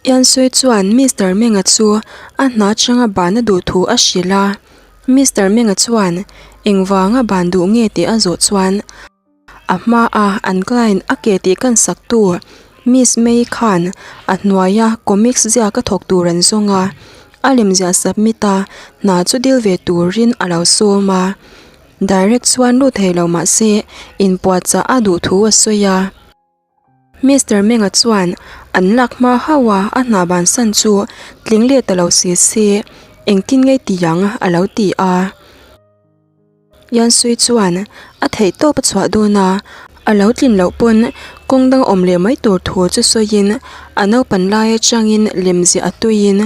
Yansui chuan Mister Menga chu a hna atanga ban a duh thu a hrilh a. Mister Menga chuan engvanga ban duh nge tih a zawh chuan a hmaa an client a ke tih kan sak tu Miss May khan a hnuaia comics ziak a thawk tur an zawng a, a lemziah submit a hna chu dil ve turin a lo sawm a. Direct chuan lut thei lo mahse inpuahchah a duh thu a sawi a. Mister Menga chuan an lak hma hauh a a hna bansan chu tling leh ta lo si se engtin ngei ti ang a lo ti a. Yansui chuan a theih tawp a chhuah dawn a, a lo tlin loh pawn kawng dang awm leh mai tur thu chu sawiin a naupan lai atangin lemziah a tuiin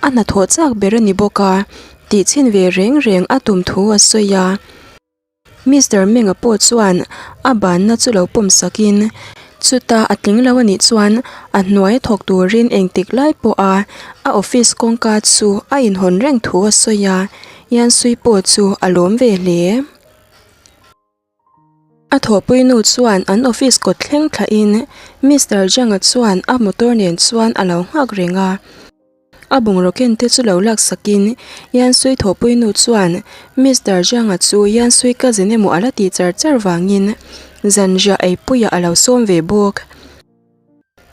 a hnathawh chak ber a ni bawk a, tihchhin ve reng reng a tum thu a sawi a. Mister Menga pawh chuan a banna chu lo pawm sakin chuta a tling lo anih chuan a hnuai a thawk turin engtik lai pawha a office kawngka chu a inhawn reng thu a sawi a, Yansui pawh chu a lawm ve hle. A thawhpui nu chuan an office kawt thleng thlahin Mister Janga chuan a motor nen chuan a lo nghak reng a. A bungraw ken te chu lo lak sakin Yansui thawhpui nu chuan Mister Zhang-a chu Yansui cousin emaw a la tih char char vangin zanriah eipuiah a lo sawm ve bawk.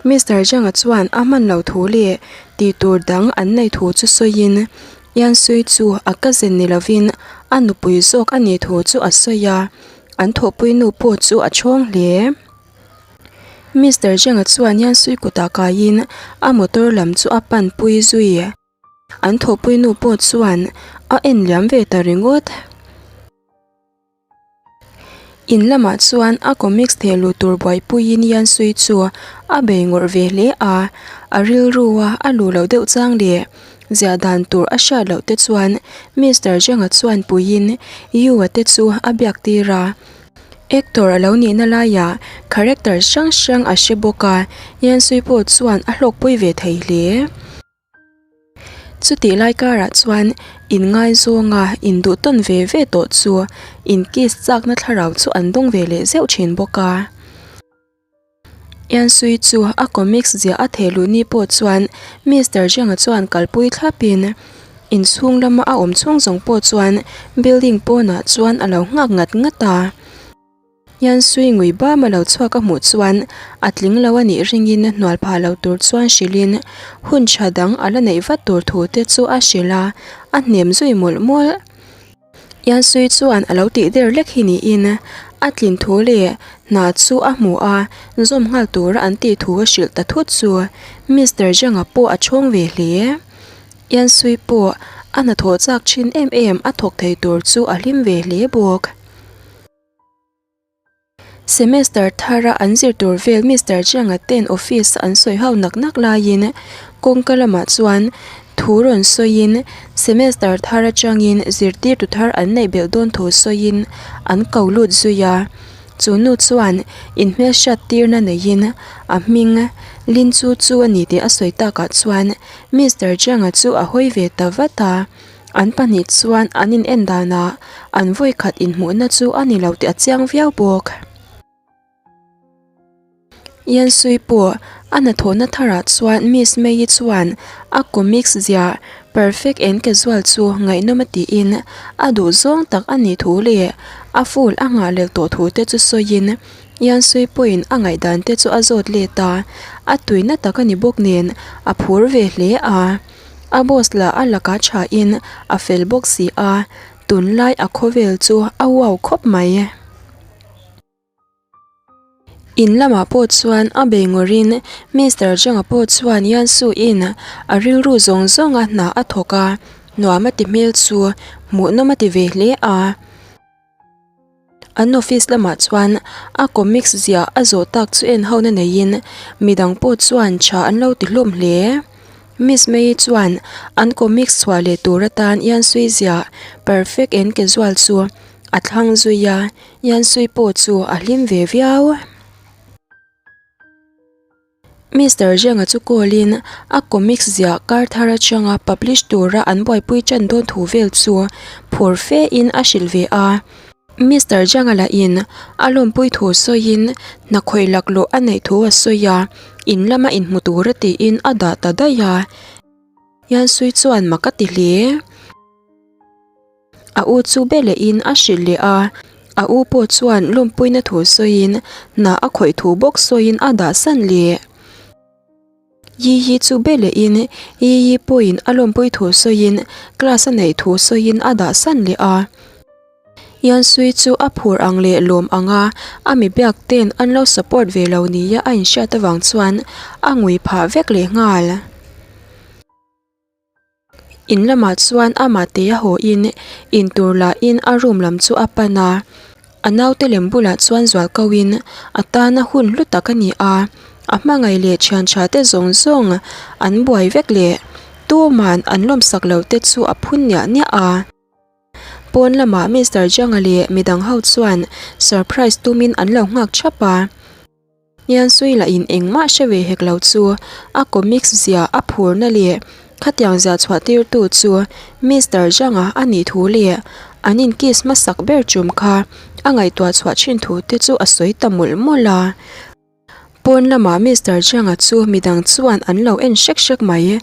Mister Zhang-a chuan a hman lo thu leh tih tur dang an nei thu chu sawiin Yansui chu a cousin ni lovin a nupui zawk a nih thu chu a sawi a, an thawhpui nu pawh chu a chhawng hle. Mister Zhang-a chuan Yansui kutah kaiin a motor lam chu a pan pui zui. An thawhpui nu pawh chuan a en liam ve ta ringawt. In lamah chuan a comics theh luh tur buaipuiin Yansui chu a bei ngawrh ve hle a, a rilrua a luh loh deuh chang leh ziah dan tur a hriat loh te chuan Mister Zhang-a chuan puiin Yu-a te chu a biak tir a. Actor a lo nihna laiah character hrang hrang a hre bawk a, Yansui pawh chuan a hlawkpui ve thei hle. Chutih lai karah chuan inngaizawng a induh tawn ve ve tawh chu inkiss chakna thlarau chu an dawng ve leh zeuh thin bawk a. Yansui chu a comics ziah a theh luh ni pawh chuan Mister Zhang-a chuan kalpui thlapin inchhung lama a awm chhung zawng pawh chuan building pawnah chuan a lo nghak ngat ngat a. Yansui ngui bam a lo chhuak a hmuh chuan a tling lo a nih ringin hnual phah lo tur chuan hrilhin hun tha dang a la neih vat tur thu te chu a hrilh a, a hnem zui mawlh mawlh. Yansui chuan a lo tih der lek hi niin a tlin thu leh hna chu a hmu a, zawm nghal tura an tih thu a hrilh ta thut chu Mister Zhang-a pawh a chhawng ve hle. Yansui pawh a hnathawh chak thin em em a thawk thei tur chu a hlim ve hle bawk. Semester thara an zir tur vel Mister Chianga ten office an sawi ho nak nak laiin kawngka lamah chuan thu rawn sawiin semester thar atangin zirtirtu thar an neih belh dawn thu sawiin an ko lut zui a. Chu nu chuan inhmelhriat tirna neiin a hming Lin Chu Chu a ni tih a sawi takah chuan Mister Chianga chu a hawi ve ta vat a. An pahnih chuan an in en danah an vawi khat inhmuhna chu a ni lo tih a chiang viau bawk. Yansui pawh a hnathawhna tharah chuan Miss May-i chuan a comics zia perfect and casual chu ngaihnawm a tiin a duh zawng tak a nih thu leh a full a nghah lel tawh thu te chu sawiin Yansui pawhin a ngaihdan te chu a zawt let a, a tuina tak a ni bawk nen a phur ve hle a. A boss lah a lakah thain a fel bawk si a, tunlai a khawvel chu a uau khawp mai. In lamah pawh chuan a bei ngawrin Mister Zhang-a pawh chuan Yansu in a rilru zawng zawnga hna a thawk a, nuam a ti hmel chu hmuhnawm a ti ve hle a. An office lamah chuan a comics ziah a zawh tak chu en ho na neiin midang pawh chuan tha an lo ti hlawm hle. Miss May chuan an comics chhuah leh tur atan Yansui ziah perfect and casual chu a thlang zui a, Yansui pawh chu a hlim ve viau. Mister Zhang-a chu call in a comics ziah kar thar atanga publish tura an buaipui tan dawn thu vel chu phur fe in a hrilh ve a. Mister Zhang-a lah in a lawmpui thu sawiin hna khawih laklawh a neih thu a sawi a, In lama inhmu tura tiin a dah ta daih a. Yansui chuan mak a ti hle. A u chu be lehin a hrilh leh a, a u pawh chuan lawmpuina thu sawiin hna a khawih thu bawk sawiin a dah san leh. Yiyi chu be lehin Yiyi pawhin a lawmpui thu sawiin class a neih thu sawiin a dah san leh a. Yansui chu a phur ang leh lawm ang a, a mi biak ten an lo support ve lo nia a inhriat avang chuan a ngui phah vek leh nghal. In lamah chuan amah te a haw in in tur lah in a room lam chu a pan a, a naute lem bulah chuan zual ko in a tana hun hlu tak a ni a, a hmangaih leh thian tha te zawng zawng an buai vek leh tuman an lawmsak lo te chu a phun niah niah a. Pawn lamah Mister Janga leh midang ho chuan surprise tumin an lo nghak thap a. Niansui lah in engmah hre ve hek lo chu a comics zia a phurna leh khatiang zia chhuah tir tu chu Mister Janga a nih thu leh an in kiss hmasak ber tum kha a ngaihtuah chhuah thin thu te chu a sawi ta mawlh mawlh a. Pawn lamah Mister Janga chu midang chuan an lo en hrek hrek mai.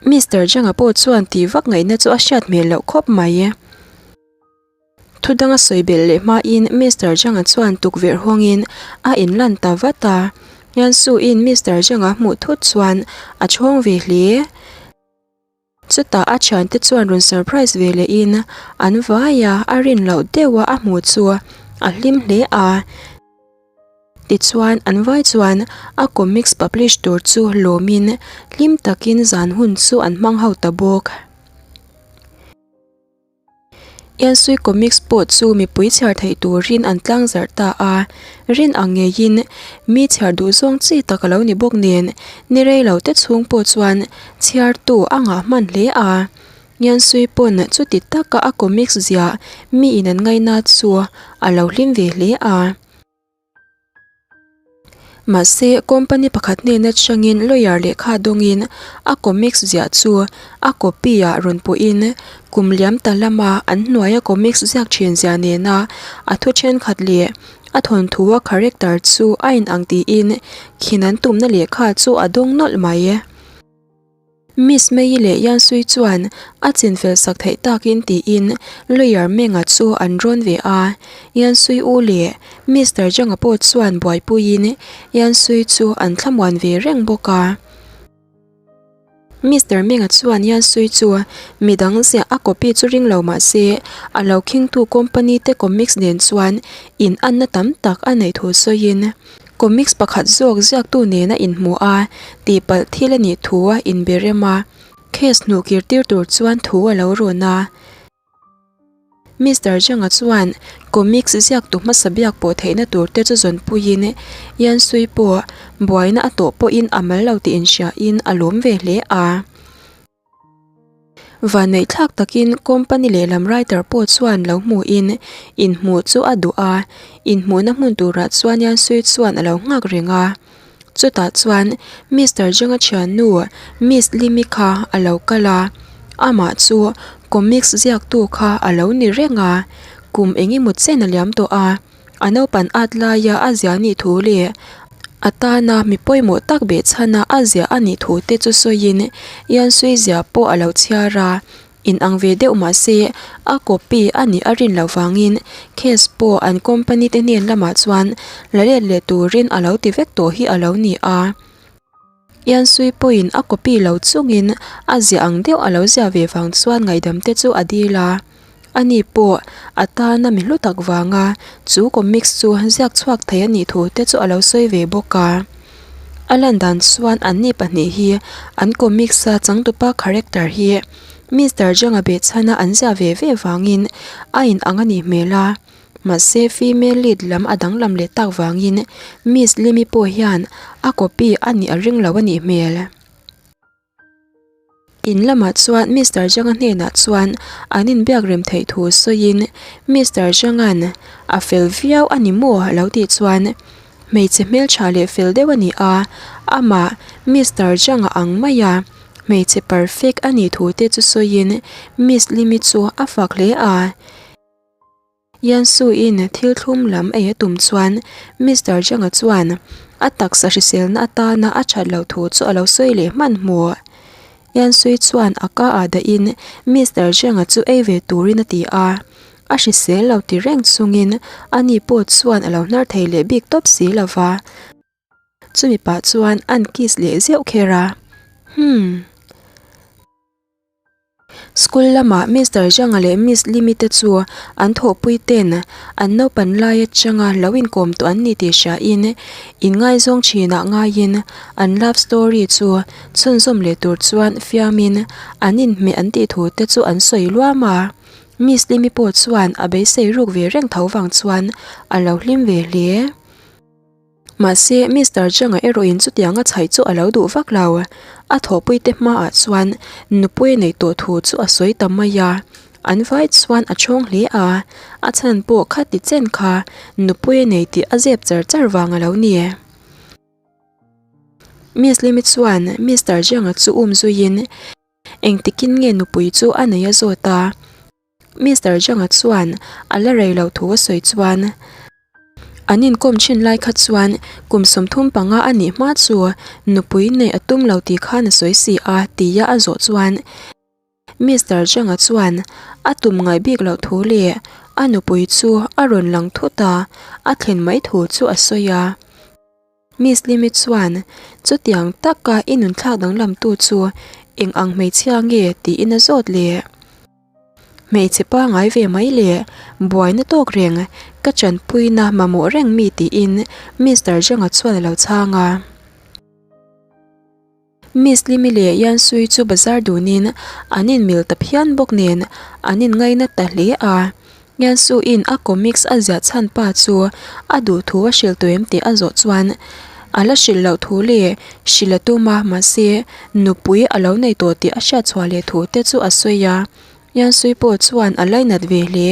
Mister Janga pawh chuan tih vak ngaihna chu a hriat hmel loh khawp mai. Thu danga sawi belh leh hmain Mister Janga chuan tukverh hawngin a inlan ta vat a. Yansu-in Mister Janga hmuh thut chuan a chhawng ve hle. Chutah a thiante chuan rawn surprise ve lehin an vai a, a rin loh deuha a hmuh chu a hlim hle a. Tichuan, an vai chuan a comics publish tur chu lawmin hlim takin zan hun chu an hmang ho ta bawk. Yansui Comics pawh chu mipui chhiar theih turin an tlang zarh ta a, rin ang ngeiin mi chhiar duh zawng chi tak a lo ni bawk nen ni rei lo te chhung pawh chuan chhiartu a ngah hman hle a. Yansui pawn chuti taka a comics ziah miin an ngaina chu a lo hlim ve hle a. Mahse, company pakhat hnen atangin lawyer lehkha dawngin a comics ziah chu a copy ah rawn pawhin kum liam ta lama an hnuaia comics ziak thin zia nena a thu thenkhat leh a thawnthua character chu a inang tiin khin an tumna lehkha chu a dawng nawlh mai. Miss May-i leh Yansui chuan a chinfel sak theih takin tiin lawyer Meng-a chu an rawn ve a. Yansui u leh Mister Zhang-a pawh chuan buaipuiin Yansui chu an thlamuan ve reng bawk a. Mister Meng-a chuan Yansui chu midang ziah a copy chu ring lo mah se a lo khingtu company te comics nen chuan in anna tam tak a neih thu sawiin Comics pakhat zawk ziaktu nena inhmu a, tihpalh thil a nih thu a inbe rem a, case hnuh kir tir tur chuan thu a lo rawn a. Mister Zhang-a chuan comics ziaktu hmasa biak pawh theihna tur te chu zawnpuiin Yansui pawh buaina a tawh pawhin a mal lo tih inhriain a lawm ve hle a. Vanneih thlak takin company lehlam writer pawh chuan lo hmuhin inhmuh chu a duh a, inhmuhna hmun turah chuan Yansui chuan a lo nghak reng a. Chutah chuan Mister Zhang-a thiannu Miss Limi kha a lo kal a, amah chu comics ziaktu kha a lo ni reng a, kum eng emaw chen a liam tawh a. A naupan at laia a ziah nih thu leh a tana mi pawimawh tak behchhana a ziah a nih thu te chu sawiin Yansui ziah pawh a lo chhiar a, in ang ve deuh mah se a copy a nih a rin loh vangin case pawh an company te hnen lamah chuan la let leh turin a lo ti vek tawh hi a lo ni a. Yansui pawhin a copy lo chungin a ziah ang deuh a lo ziah ve vang chuan ngaihdam te chu a dil a. Ani pawh a tana mi hlu tak vanga chu comics chu ziak chhuak thei a nih thu te chu a lo sawi ve bawk a. A lan dan chuan anni pahnih hi an comics a changtupa character hi Mister Zhang-a behchhana an ziah ve ve vangin a inang a nih hmel a. Mahse female lead lam a danglam leh tak vangin Miss Limi pawh hian a copy a nih a ring lo a nih hmel. In lamah chuan Mister Zhang-a hnenah chuan an inbiak rem theih thu sawiin Mister Zhang-a'n a fel viau a ni maw a lo tih chuan hmeichhe hmeltha leh fel deuh a ni a, amah Mister Zhang-a ang maia hmeichhe perfect a nih thu te chu sawiin Miss Limi chu a fak hle a. Yansu-in thil thlum lam ei a tum chuan Mister Zhang-a chuan a taksa hriselna atana a that loh thu chu a lo sawi leh hmanhmawh. Yansui chuan a ka ah dahin Mister Zhang-a chu ei ve turin a ti a, a hrisel lo ti reng chungin ani pawh chuan a lo hnar thei leh bik tawp si lo va. Chumi pah chuan an kiss leh zeuh kher a, Hmm. School lamah Mister Zhang-a leh Miss Limi te chu an thawhpui ten an naupan lai atanga lo inkawm tawh an ni tih hriain inngaizawng thinah ngaiin an love story chu chhunzawm leh tur chuan fiamin an inhmeh an tih thu te chu an sawi luam a. Miss Limi pawh chuan a beisei ruk ve reng tho vang chuan a lo hlim ve hle. Mahse, Mister Zhang-a erawhin chutianga chhaih chu a lo duh vak lo. A thawhpuite hmaah chuan nupui neih tawh thu chu a sawi ta mai a. An vai chuan a chhawng hle a, a chhan pawh khati chen kha nupui nei tih a zep char char vang a lo ni. Miss Limi chuan Mister Zhang-a chu um zuiin engtikin nge nupui chu a nei a zawt a. Mister Zhang-a chuan a la rei lo thu a sawi chuan an inkawm thin lai kha chuan kum 35 a nih hma chu nupui neih a tum lo tih khan a sawi si a tia a zawh chuan Mister Zhang-a chuan a tum ngai bik loh thu leh a nupui chu a rawn lang thut a, a thlen mai thu chu a sawi a. Miss Limi chuan, Chutiang taka i nunthlak danglamtu chu eng ang hmeichhia nge? tiin a zawt leh. Hmeichhe pangai ve mai le, buaina tawk reng, ka chanpuina mamawh reng mi tiin Mister Zhang-a chuan a lo chhang a. Miss Limi leh Yansui chu bazar dunin an inmil ta phian bawk nen an inngaina ta hle a. Yansuiin a comics a ziah chhan pa chu a duh thu a hrilh tawh em tih a zawh chuan a la hrilh loh thu leh hrilh a tum a mahse nupui a lo nei tawh tih a hriat chhuah leh thu te chu a sawi a. Yansui pawh chuan a lainat ve hle.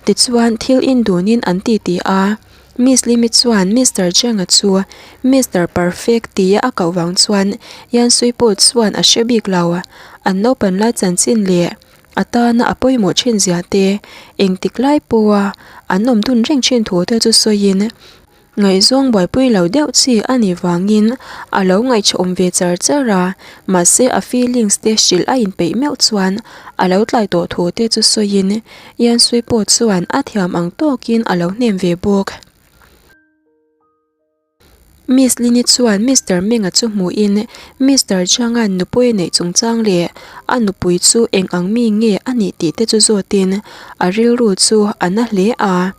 Tichuan, thil indunin an titi a, Miss Limi chuan Mister Zhang-a chu Mister Perfect tia a koh vang chuan Yansui pawh chuan a hre bik lo. An naupan lai chanchin leh a tana a pawimawh thin zia te, engtik lai pawha an awm dun reng thin thu te chu sawiin, Ngaihzawng buaipui lo deuh chi a nih vangin a lo ngaihchawm ve char char a, mahse a feelings te hrilh a inpeih meuh chuan a lo tlai tawh thu te chu sawiin Yansui pawh chuan a thiam ang tawkin a lo hnem ve bawk. Miss Lini chuan Mister Menga chu hmuhin Mister Chianga'n nupui a neih chungchang leh a nupui chu eng ang mi nge a nih tih te chu zawtin a rilru chu a na hle a.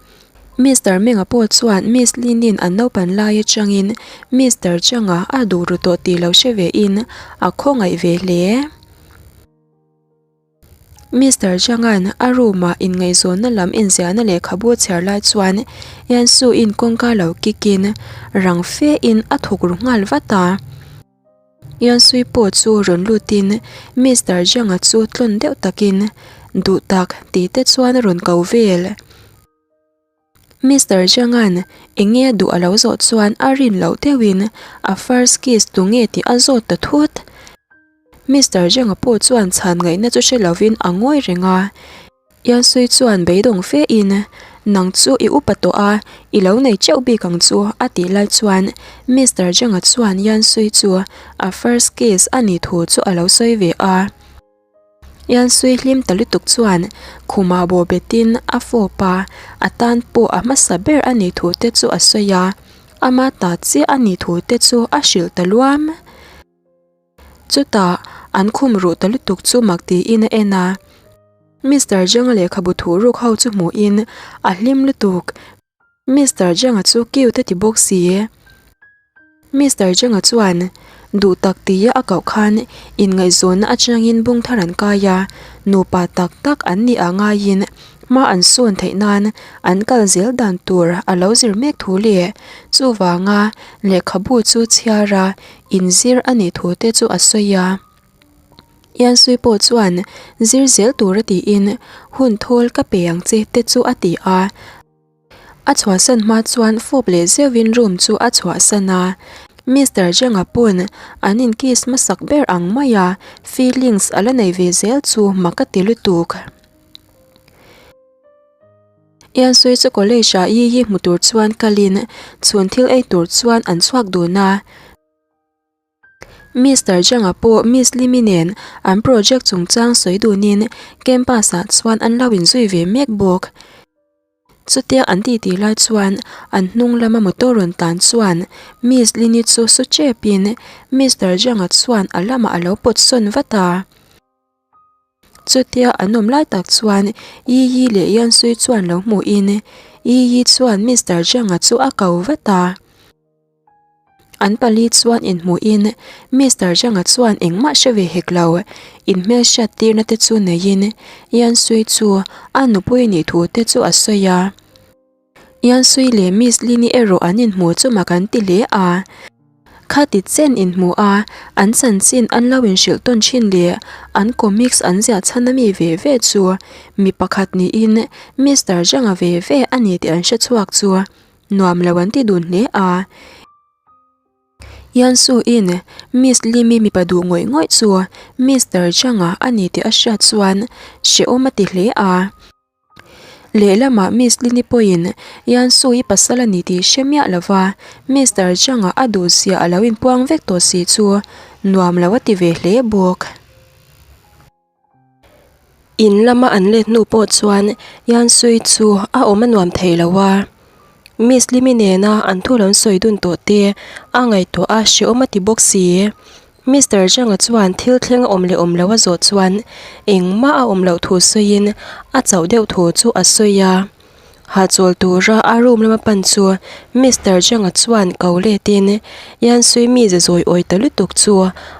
Mister Menga pawh chuan Miss Linin an naupan lai atangin Mister Changa a duh ru tawh tih lo hre ve in a khawngaih ve hle. Mister Changa'n a room ah inngaihzawnna lam inziahna lehkhabu chhiar lai chuan Yansu in kawngka lo kick in rang fe in a thawk ru nghal vat a. Yansui pawh chu rawn lutin Mister Zhang-a chu tlawn deuh takin duh tak tih te chuan a rawn ko vel. Mister Zhang-a'n eng nge a duh a lo zawh chuan a rin loh deuhin a first kiss tu nge tih a zawt ta thut. Mister Zhang-a pawh chuan chhan ngaihna chu hre lovin a ngawi reng a. Yansui chuan beidawng fe in, Nang chu i upa tawh a, i lo nei teuh bik ang chu, a tih lai chuan Mister Zhang-a chuan Yansui chu a first kiss a nih thu chu a lo sawi ve a. Yansui hlim ta lutuk chuan khumah bawh betin a fawp a, a tan pawh a hmasa ber a nih thu te chu a sawi a, ama ta chiah a nih thu te chu a hrilh ta luam. Chutah, an khum ruh ta lutuk chu mak tiin a en a. Mister Zhang-a lehkhabu thuh ruk ho chu hmuhin a hlim lutuk. Mister Zhang-a chu cute a ti bawk si. Mister Zhang-a chuan duh tak tia a koh khan inngaihzawnna atangin bung thar an kai a, nupa tak tak an nih ah ngaiin hma an sawn theih nan an kal zel dan tur a lo zir mek thu leh chuvanga lehkhabu chu chhiar a inzir a nih thu te chu a sawi a. Yansui pawh chuan zir zel tur a tiin hun thawl ka pe ang che te chu a ti a. A chhuahsan hma chuan fawp leh zeuhin room chu a chhuahsan a. Mister Zhang-a pawn an in kiss hmasak ber ang mai a feelings a la nei ve zel chu mak a ti lutuk. Iansawi chu college ah Yiyi hmu tur chuan kalin chhun thil ei tur chuan an chhuak dun a. Mister Zhang-a pawh Miss Lim-i nen an project chungchang sawi dunin campus ah chuan an lo inzui ve mek bawk. Chutia an titi lai chuan an hnung lama motor rawn tlan chuan Miss Lin-i chu su chepin Mister Zhang-a chuan a lamah a lo pawt sawn vat a. Chutia an awm lai tak chuan Yi Yi leh Yan Sui chuan lo hmuhin Yi Yi chuan Mister Zhang-a chu a ko vat a. An pali chuan inhmuhin Mister Zhang-a chuan engmah hre ve hek lo, inhmelhriat tirna te chu neiin Yan Sui chu a nupui nih thu te chu a sawi a. Yan Sui leh Miss Lin-i erawh an inhmu chu mak an ti hle a. Khati chen inhmu a, an chanchin an lo inhrilh tawn thin leh an comics an ziah chhan ami ve ve chu mi pakhat niin Mister Zhang-a ve ve a ni tih an hre chhuak chu nuam lo an ti dun hle a. Yan Su-in Miss Lim-i mipa duh ngawih ngawih chu Mister Zhang-a a ni tih a hriat chuan hrehawm a ti hle a. Lehlamah Miss Lini pawhin Yan Su-i pasal a ni tih hre miah lova Mister Zhang-a a duhzia a lo inpuang vek tawh si chu nuam lo a ti ve hle bawk. In lama an let hnu pawh chuan Yan Sui chu a awm a nuam thei lo a. Miss Limi nena an thu lo sawi dun tawh te a ngaihtuah a hrehawm a ti bawk si. Mister Zhang-a chuan thil thleng a awm leh awm lo a zawh chuan engmah a awm loh thu sawiin a chauh deuh thu chu a sawi a. Hahchawl tura a room lama pan chu Mister Zhang-a chuan ko letin Yan Sui mize zawi awi ta lutuk chu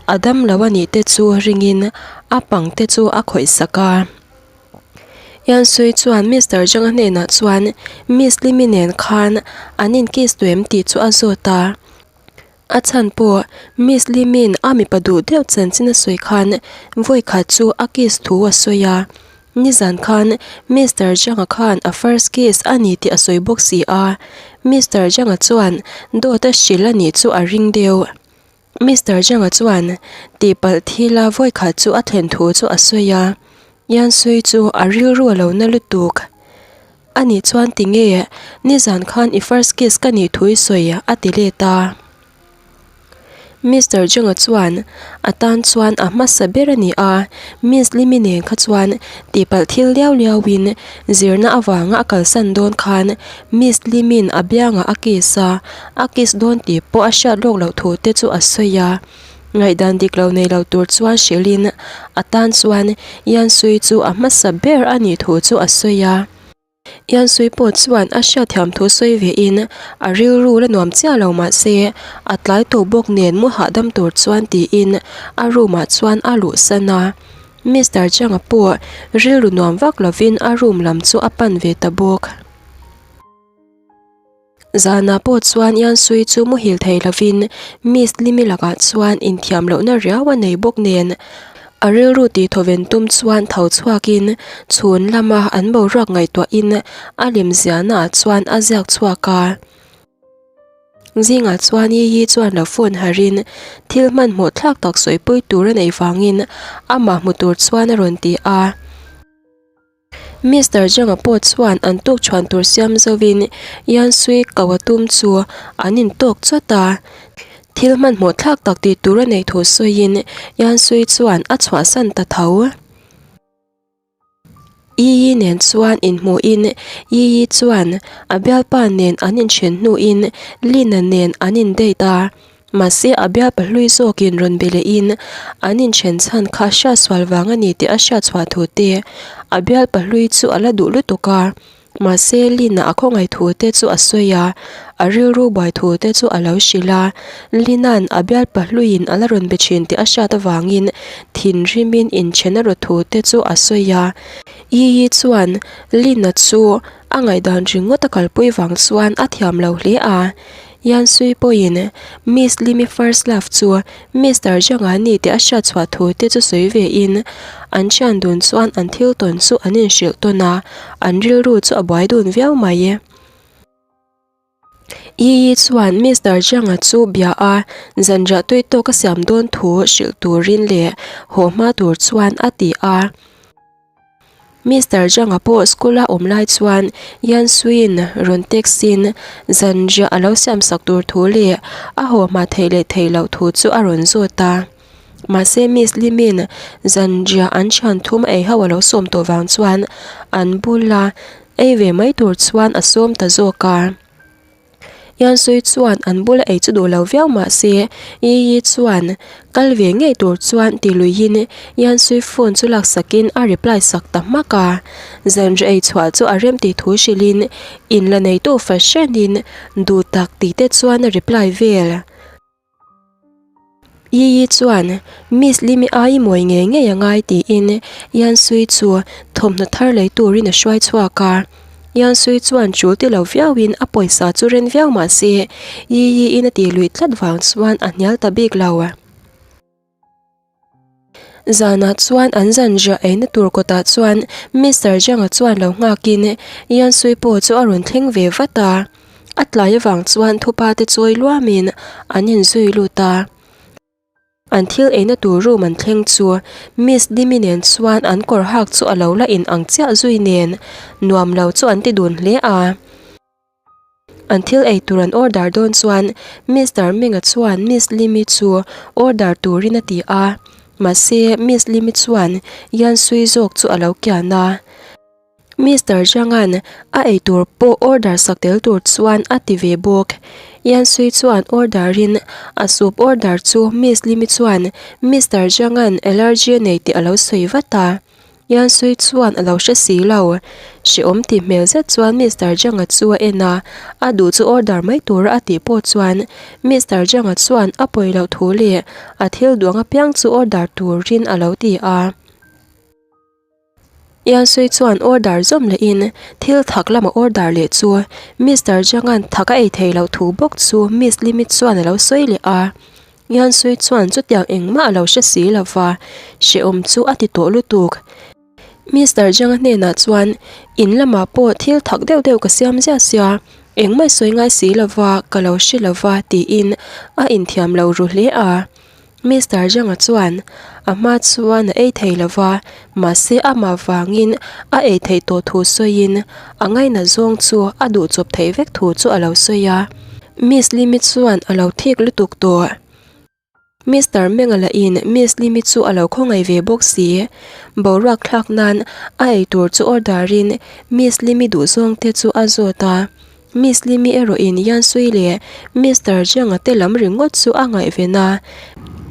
a dam lo a nih te chu ringin a pang te chu a khawih sak a. Yan Sui chuan Mister Zhang-a hnenah chuan Miss Limi nen khan an in kiss tawh em tih chu a zawt a. A chhan pawh Miss Limin a mipa duh deuh chanchin a sawi khan vawi khat chu a kiss thu a sawi a, nizan khan Mister Zhang-a khan a first kiss a ni tih a sawi bawk si a, Mister Zhang-a chuan dawt a hrilh a nih chu a ring deuh. Mister Zhang-a chuan tihpalh thila vawi khat chu a thlen thu chu a sawi a, Yan Sui chu a rilru a lo na lutuk. Ani chuan tinge nizan khan i first kiss ka nih thu i sawi a ti let a. Mister Zhang-a chuan a tan chuan a hmasa ber a ni a, Miss Limi nen kha chuan tihpalh thil liau liau in zirna avanga a kalsan dawn khan Miss Limi'n a biangah a kiss a, a kiss dawn tih pawh a hriat lawk loh thu te chu a sawi a. Ngaihdan dik lo nei lo tur chuan hrilhin a tan chuan Yan Sui chu a hmasa ber a nih thu chu a sawi a. Yan Sui pawh chuan a hriatthiam thu sawi vein a rilru la nuam chiah lo mah se a tlai tawh bawk nen mu hahdam tur chuan tiin a room ah chuan a luhsan a. Mister Chang-a pawh rilru nuam vak lovin a room lam chu a pan ve ta bawk. Zanah pawh chuan Yan Sui chu muhil thei lovin Miss Limi lakah chuan inthiam lohna riau a nei bawk nen a rilru tih thawven tum chuan tho chhuakin chhun lama an boruak ngaihtuahin a lem ziahnaah chuan a ziak chhuak a. Zingah chuan Yi Yi chuan lo phone harin thil hmanhmawh thlak tak sawipui tur a neih vangin amah hmu tur chuan a rawn ti a. Mister Zhang-a pawh chuan an tuk chhuan tur siam zovin Yan Sui ko a tum chu an intawk chawt a. Thil hmanhmawh thlak tak tih tur a neih thu sawiin Yan Sui chuan a chhuahsan ta tho. Yi Yi nen chuan inhmuhin Yi Yi chuan a bialpa nen an inthen hnuin Lina nen an in date a. Mahse a bialpa hlui zawkin rawn be lehin an inthen chhan kha hriatsual vang a ni tih a hriatchhuah thu te, a bialpa hlui chu a la duh lutuk a, mahse Lina a khawngaih thu te chu a sawi a, a rilru buai thu te chu a lo hrilh a, Lina'n a bialpa hluiin a la rawn be thin tih a hriat avangin thinrimin inthen a rawt thu te chu a sawi a. Yiyi chuan Lina chu a ngaihdan ringawt a kalpui vang chuan a thiam lo hle a. Yan Sui pawhin Miss Limi first love chu Mister Zhang-a ni tih a hriat chhuah thu te chu sawi ve in an thian dun chuan an thil tawn chu an inhrilh tawn a, an rilru chu a buai dun viau mai. Yi Yi chuan Mister Zhang-a chu bia a, zanriah tui tawk a siam dawn thu hrilh turin leh haw hma tur chuan a ti a. Mister Zhang-a pawh school a awm lai chuan Yan Sui-in rawn text in zanriah a lo siam sak tur thu leh a haw hma theih leh theih loh thu chu a rawn zawt a. Mahse Miss Lim-in zanriah an thian thum ei ho a lo sawm tawh vang chuan an bula ei ve mai tur chuan a sawm ta zawk a. Yansui chuan an bula ei chu duh lo viau mah se Yiyi chuan kal ve ngei tur chuan ti luiin Yansui phone chu laksakin a reply sak ta hmak a. Zanriah ei chhuah chu a rem tih thu hrilhin in la neitu fahranin duh tak tih te chuan a reply vel. Yiyi chuan Miss Limi ai mawi ngei ngei a ngai tiin Yansui chu thawmhnaw thar lei turin a hruai chhuak a. Yansui chuan tul ti lo viauin a pawisa chu ren viau mah se Yiyi-in a tih luih tlat vang chuan a hnial ta bik lo. Zanah chuan an zanriah eina tur kawtah chuan Mister Zhang-a chuan lo nghakin Yansui pawh chu a rawn thleng ve vat a. A tlai avang chuan thupa te chawi luamin an inzui lut a. An thil eina tur room an thleng chu Miss Dimi nen chuan an kawr hak chu a lo la in ang chiah zui nen nuam lo chu an ti dun hle a. An thil ei tur an order dawn chuan Mister Menga chuan Miss Limi chu order turin a ti a, mahse Miss Limi chuan Yansui zawk chu a lo kian a. Mister Zhanga'n a ei tur pawh order sak tel tur chuan a ti ve bawk. Yansui chuan order in a soup order chu Miss Limi chuan Mister Zhanga'n allergy a nei tih a lo sawi vat a. Yansui chuan a lo hre si lo. Hrehawm tih hmel zet chuan Mister Zhang-a chu a en a, a duh chu order mai tura a tih pawh chuan Mister Zhang-a chuan a pawi loh thu leh a thil duang apiang chu order turin a lo ti a. Yansui chuan order zawm lehin thil thak lama order leh chu Mister Zhang-a'n thak a ei thei loh thu bawk chu Miss Limit chuan a lo sawi leh a. Yansui chuan chutiang engmah a lo hre si lo va, hrehawm chu a ti tawh lutuk. Mister Zhang-a hnenah chuan, In lamah pawh thil thak deuh deuh ka siam ziah sia, engmah i sawi ngai si lo va, ka lo hre lo va, tiin a inthiam lo ru hle a. Mister Zhang-a chuan, A hma chuan a ei thei lo va, mahse amah vangin a ei theih tawh thu sawiin a ngaina zawng chu a duh chawp theih vek thu chu a lo sawi a. Miss Limi chuan a lo thik lutuk tawh. Mister Menga lahin Miss Limi chu a lo khawngaih ve bawk si. Boruak thlak nan a ei tur chu order in Miss Limi duhzawng te chu a zawt a. Miss Limi erawhin Yansui leh Mister Zhang-a te lam ringawt chu a ngaihven a.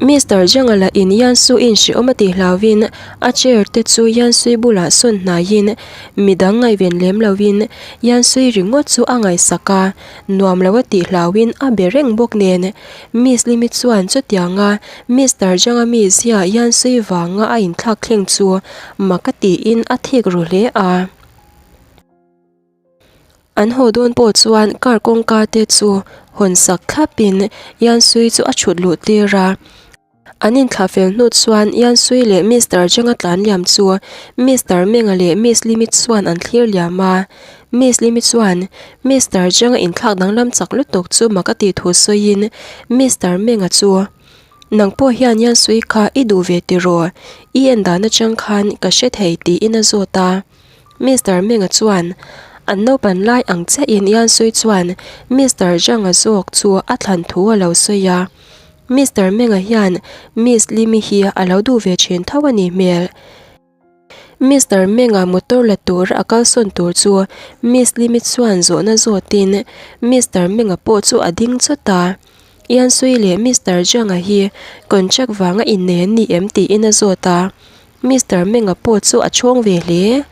Mister Zhang-a lahin Yansu-in hrehawm a tih hlauhin a chair te chu Yansui bulah sawn hnaiin midang ngaihven lem loin Yansui ringawt chu a ngaihsak a. Nuam lo a tih hlauhin a be reng bawk nen Miss Limi chuan chutianga Mister Zhang-a mizia Yansui vanga a inthlak thleng chu mak a tiin a thik ru hle a. An haw dawn pawh chuan car kawngka te chu hawn sak thlapin Yansui chu a thut luh tir a. An inthlah fel hnu chuan Yansui leh Mister Zhang-a tlan liam chu Mister Menga leh Miss Limi chuan an thlir liam a. Miss Limi chuan Mister Zhang-a inthlak danglam chak lutuk chu mak a tih thu sawiin Mister Menga chu, Nang pawh hian Yansui kha i duh ve tiraw? I en dan atang khan ka hre thei tiin a zawt a. Mister Menga chuan an naupan lai ang chiahin Yansui chuan Mister Zhang-a zawk chu a thlan thu a lo sawi a. Mister Menga hian Miss Limi hi a lo duh ve thin tho a nih hmel. Mister Menga motor la tur a kalsawn tur chu Miss Limi chuan zawhna zawtin Mister Menga pawh chu a ding chawt a. Yansui leh Mister Zhang-a hi contract vanga innei an ni em tiin a zawt a. Mister Menga pawh chu a chhawng ve hle.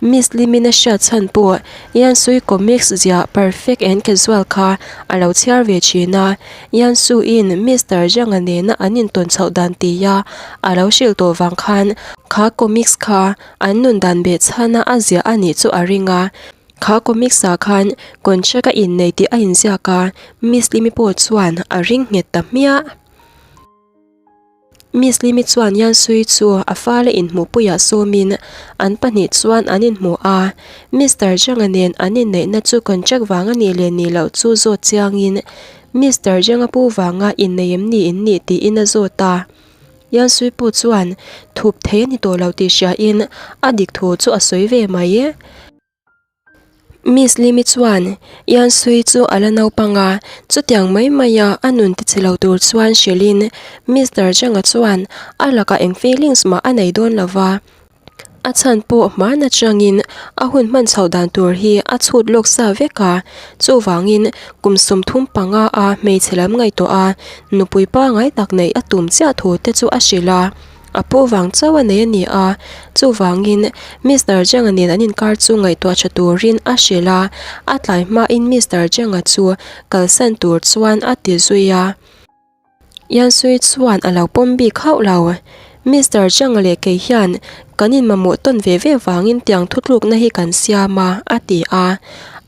Miss Limina hriat chhan pawh Yansui comics ziah Perfect and Casual kha a lo chhiar ve thin a, Yansu-in Mister Zhang-a nena an intawn chhoh dan tia a lo hrilh tawh vang khan kha comics kha an nun dan beh chhana a ziah a nih chu a ring a. Kha comics-ah khan contract a innei tih a inziak a, Miss Limi pawh chuan a ring nghet ta hmiah. Miss Limi chuan Yansui chu a fale inhmuhpuiah sawmin an pahnih chuan an inhmu a, Mister Zhang-a nen an inneihna chu contract vang a nih leh nih loh chu zawt chiangin Mister Zhang-a pu vanga innei em ni in nih tiin a zawt a. Yansui pawh chuan thup thei a ni tawh lo tih hriain a dik thu chu a sawi ve mai. Miss Limi chuan Yansui chu a la naupang a, chutiang mai maia a nun tichhe lo tur chuan hrilhin Mister Zhang-a chuan a lakah eng feelings mah a nei dawn lo va, a chhan pawh hman atangin a hun hman chhoh dan tur hi a chhut lawk sa vek a, chuvangin kum 35 a hmeichhe lam ngaihtuah a nupui pangai tak neih a tum chiah thu te chu a hrilh a. A pu vang chauh a nei a ni a, chuvangin Mister Zhang-a nen an inkar chu ngaihtuah tha turin a hrilh a, a tlai hmain Mister Zhang-a chu kalsan tur chuan a ti zui a. Yansui chuan a lo pawm bik hauh lo. Mister Zhang-a leh kei hian kan inmamawh tawn ve ve vangin tiang thutlukna hi kan siam a, a ti a.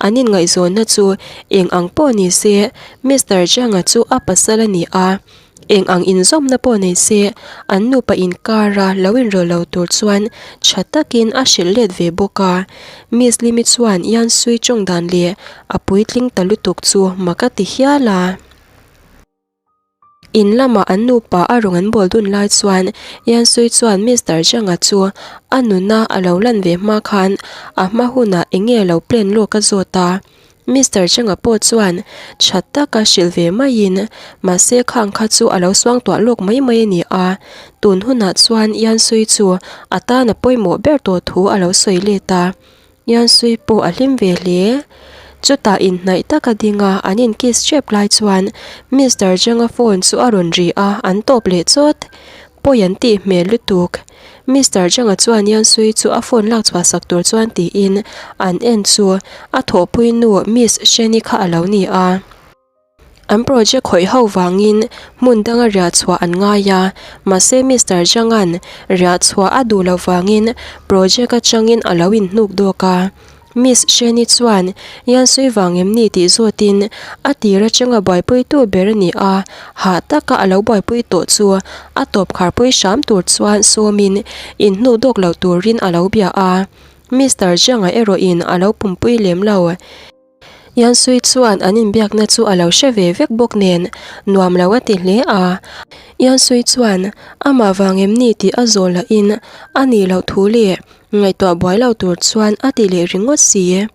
An inngaihzawnna chu eng ang pawh ni se Mister Zhang-a chu a pasal a ni a. Eng ang inzawmna pawh nei se, an nupa inkara lo inrawlh lo tur chuan tha takin a hrilh let ve bawk a. Miss Limi chuan Yansui tawng dan leh a puitling ta lutuk chu mak a ti hial a. In lama an nupa a rawn an bawl dun lai chuan Yansui chuan Mister Zhang-a chu a nuna a lo lan ve hma khan a hma hunah eng nge lo plan lawk a zawt a. Mister Changa pawh chuan tha taka hrilh ve maiin, mahse khang kha chu a lo suangtuah lawk mai mai a ni a, tun hunah chuan Yansui chu a tan a pawimawh ber tawh thu a lo sawi let a, Yansui pawh a hlim ve hle. Chutah inhnaih taka dinga an in kiss ṭep lai chuan Mister Changa phone chu a rawn ri a, an tawp leh chawt. Pawi an tih hmel lutuk. Mister Zhang-a chuan Yansui chu a phone lak chhuah sak tur chuan tiin an en chu a thawhpui nu Miss Sheni kha a lo ni a. An project khawih ho vangin hmun danga riah chhuah an ngai a, mahse Mister Zhang-a'n riah chhuah a duh loh vangin project atangin a lo inhnuk dawk a. Miss Sheni chuan Yansui vang em ni tih zawtin a tir atanga buaipuitu ber a ni a, hah taka a lo buaipui tawh chu a tawp kharpui hram tur chuan sawmin inhnu dawk lo turin a lo bia a. Mister Zhang-a erawhin a lo pumpui lem lo. Yansui chuan an inbiakna chu a lo hre ve vek bawk nen nuam lo a ti hle a. Yansui chuan amah vang em ni tih a zawh lahin a nih loh thu leh Ngaihtuah buai lo tur chuan a ti leh ringawt si.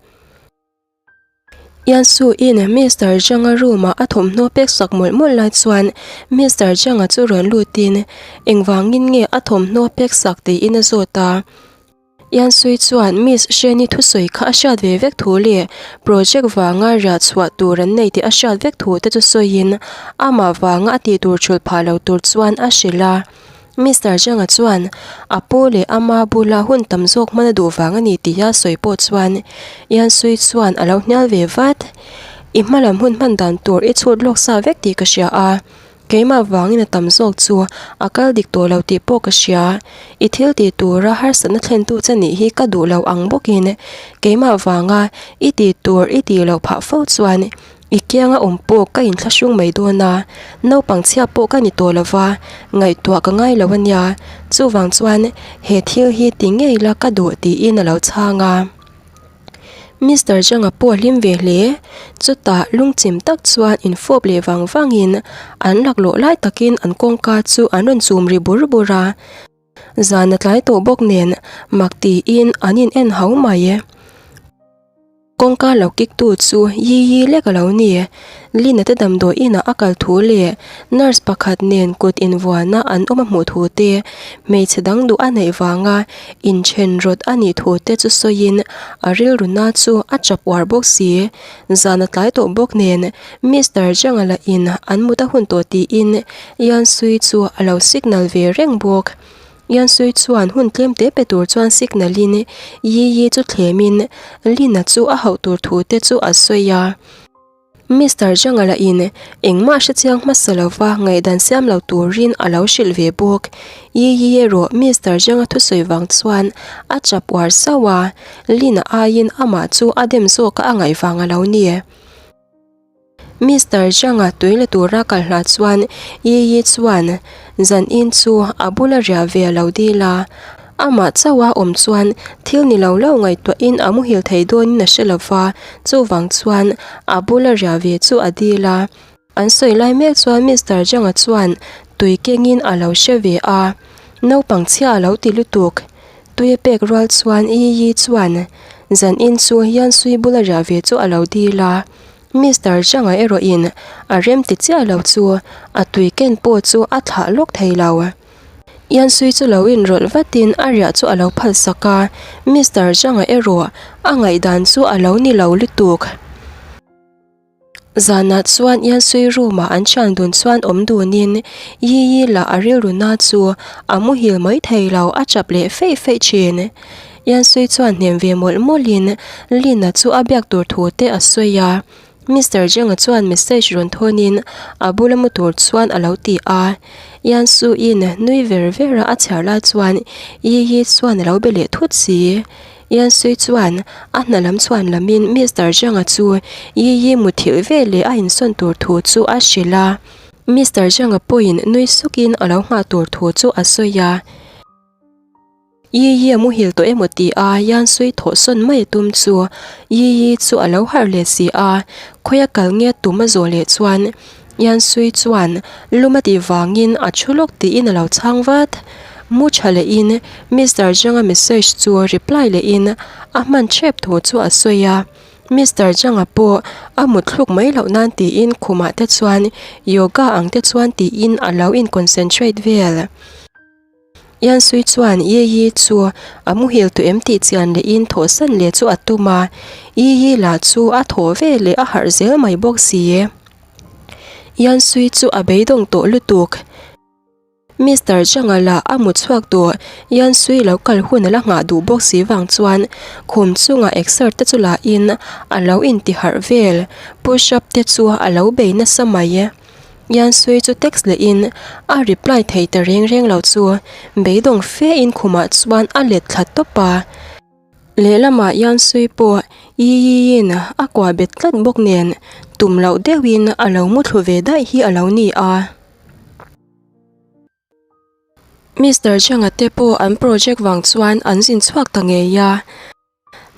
Yansu-in Mister Zhang-a room-ah a thawmhnaw pek sak mawlh mawlh lai chuan Mister Zhang-a chu rawn lutin engvangin nge a thawmhnaw pek sak tiin a zawt a. Yansui chuan Miss Sheni thusawi kha a hriat ve vek thu leh project vanga riah chhuah tur an nei tih a hriat vek thu te chu sawiin amah vanga a tih tur thulh phah lo tur chuan a hrilh a. Mister Zhang-a chuan a pu leh ama bula hun tam zawk hman a duh vang a ni tih a sawi pawh chuan Yansui chuan a lo hnial ve vat. I hmalam hun hman dan tur i chhut lawk sa vek tih ka hria a, keimah vangin a tam zawk chu a kal dik tawh lo tih pawh ka hria. I thil tih tura harsatna thlentu che nih hi ka duh lo ang bawkin keimah vanga i tih tur i tih loh phah fo chuan I kianga awm pawh ka inthlahrung mai dawn a, naupang chhia pawh ka ni tawh lo va, ngaihtuah ka ngai lo a nia. Chuvang chuan he thil hi ti ngei la ka duh tiin a lo chhang a. Mister Zhang-a pawh a hlim ve hle. Chutah lungchim tak chuan infawp leh vang vangin an laklawh lai takin an kawngka chu an rawn chum ri bur bur a. Zan a tlai tawh bawk nen mak tiin an in en hau mai. Kawngka lo kik tu chu yi yi lek a lo ni. Lina te damdawi inah a kal thu leh nurse pakhat nen kut invuana an awm a hmuh thu te, hmeichhe dang duh a neih vanga inthen rawt a nih thu te chu sawiin a rilru na chu a chap uar bawk si. Zan a tlai tawh bawk nen Mister Zhang-a lah in an mut a hun tawh tiin Yansui chu a lo signal ve reng bawk. Yansui chuan hun tlem te pe tur chuan signal in Yi Yi chu thlem in Lina chu a hauh tur thu te chu a sawi a. Mister Zhang-a lah in engmah hrechiang hmasa lova ngaihdan siam lo turin a lo hrilh ve bawk. Yi Yi erawh Mister Zhang-a thusawi vang chuan a chap uar sauh a, Lina aiin amah chu a dem zawk a a ngaih vang a lo ni. Mister Zhang-a tui la tura kal hlah chuan Yi Yi chuan zan in chu a bula riah ve a lo dil a. Amah chauha awm chuan thil ni lo lo ngaihtuahin a muhil thei dawnin a hre lo va, chuvang chuan a bula riah ve chu a dil a. An sawi lai mek chuan Mister Zhang-a chuan Tui kengin a lo hre ve a, naupang chhia a lo ti lutuk. Tui a pek rual chuan Yi Yi chuan zan in chu Yansui bula riah ve chu a lo dil a. Mister Zhang-a erawhin a rem ti chiah lo chu a tui ken pawh chu a thlah lawk thei lo. Yansui chu lo inrawlh vatin a riah chu a lo phalsak a, Mister Zhang-a erawh a ngaihdan chu a lo ni lo lutuk. Zanah chuan Yansui room-ah an thian dun chuan awm dunin Yi Yi lah a rilru na chu a muhil mai thei lo a chap leh feih feih thin. Yansui chuan hnem ve mawlh mawlhin Lina chu a biak tur thu te a sawi a. Mister Zhang-a chuan message rawn thawnin a bula mu tur chuan a lo ti a. Yansuiin nui ver ver a a chhiar lai chuan Yi Yi chuan a lo be leh thut si. Yansui chuan a hna lam chhuan lamin Mister Zhang-a chu Yi Yi muthilh ve leh a insawn tur thu chu a hrilh a. Mister Zhang-a pawhin nui sukin a lo nghah tur thu chu a sawi a. Yi Yi a muhil tawh emaw ti a Yansui thawhsawn mai a tum chu Yi Yi chu a lo harh leh si a. Khawia kal nge tum a zawh leh chuan Yansui chuan lum a tih vangin a thu lawk tiin a lo chhang vat. Mu tha lehin Mister Zhang-a message chu reply lehin a hman thep thu chu a sawi a. Mister Zhang-a pawh a mut thluk mai loh nan tiin khumah te chuan yoga ang te chuan tiin a lo in concentrate vel. Yansui chuan Yi Yi chu a muhil tawh em tih chian lehin thawhsan leh chu a tum a, Yi Yi lah chu a thaw ve leh a harh zel mai bawk si. Yansui chu a beidawng tawh lutuk. Mister Zhang-a lah a mu chhuak tawh, Yansui lo kal hun a la nghah duh bawk si vang chuan khum chungah exer te chu lahin a lo inti harh vel, push up te chu a lo bei nasa mai. Yansui chu text lehin a reply thei ta reng reng lo chu beidawng fe in khumah chuan a let thla tawp a. Lehlamah Yansui pawh Yi Yi in a kuah bet tlat bawk nen tum loh deuhin a lo muthlu ve daih hi a lo ni a. Mister Zhang-a te pawh an project vang chuan an zin chhuak ta ngei a.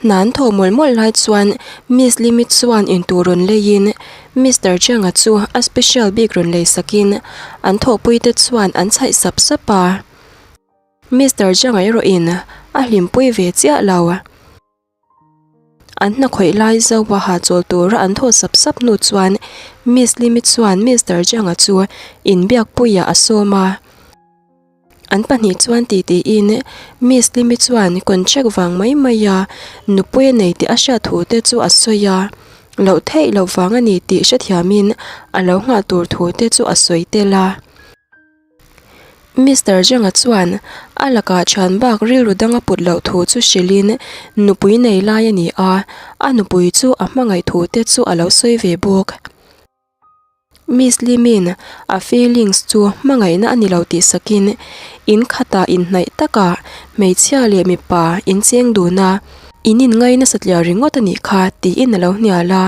Hna an thawh mawlh mawlh lai chuan Miss Limit chuan intur rawn leiin Mister Chang-a chu a special bik rawn lei sakin an thawhpuite chuan an chhaih sap sap a. Mister Chang-a erawhin a hlimpui ve chiah lo. An hna khawih lai Zoa hahchawl tura an thawh sap sap hnu chuan Miss Limit chuan Mister Chang-a chu inbiakpuiah a sawm a. An pahnih chuan ti tiin Miss Limi chuan contract vang mai mai a nupui a nei tih a hriat thu te chu a sawi a, loh theih loh vang a ni tih hrethiamin a lo nghah tur thu te chu a sawi tel a. Mister Zhang-a chuan a lakah thian bak rilru dang a put loh thu chu hrilhin nupui nei lai a ni a, a nupui chu a hmangaih thu te chu a lo sawi ve bawk. Miss Limin a feelings chu hmangaihna a ni lo tih sakin in khatah inhnaih takah hmeichhia leh mipa in cheng dun a, in inngai nasa tliar ringawt a nih kha tiin a lo hnial a.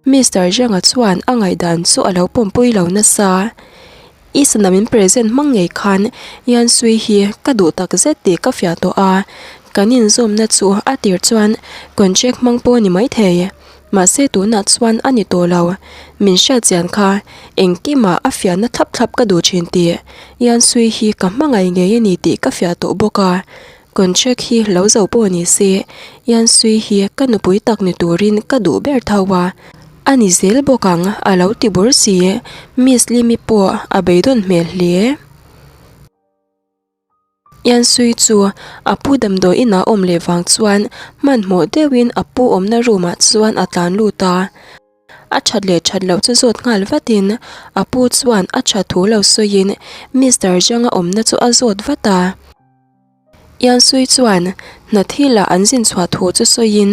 Mister Zhang-a chuan a ngaihdan chu a lo pawmpui lo nasa. I sana min present hmang ngei khan Yansui hi ka duh tak zet tih ka fiah tawh a, kan inzawmna chu a tir chuan contract hmang pawh a ni maithei. Mahse tunah chuan a ni tawh lo. Min hriat chian kha engkimah a fiahna thlap thlap ka duh thin tih Yansui hi ka hmangaih ngei a ni tih ka fiah tawh bawk a. Contract hi lo zo pawh ni se Yansui hi ka nupui tak ni turin ka duh ber tho a. A ni zel bawk ang a lo ti bur si. Miss Limi pawh a beidawn hmel hle. Yansui chu a pu damdawi inah awm leh vang chuan hmanhmawh deuhin a pu awmna room ah chuan a tlan lut a. A that leh that loh chu zawt nghal vatin a pu chuan a that thu lo sawiin Mister Zhang-a awmna chu a zawt vat a. Yansui chuan hna thilah an zin chhuah thu chu sawiin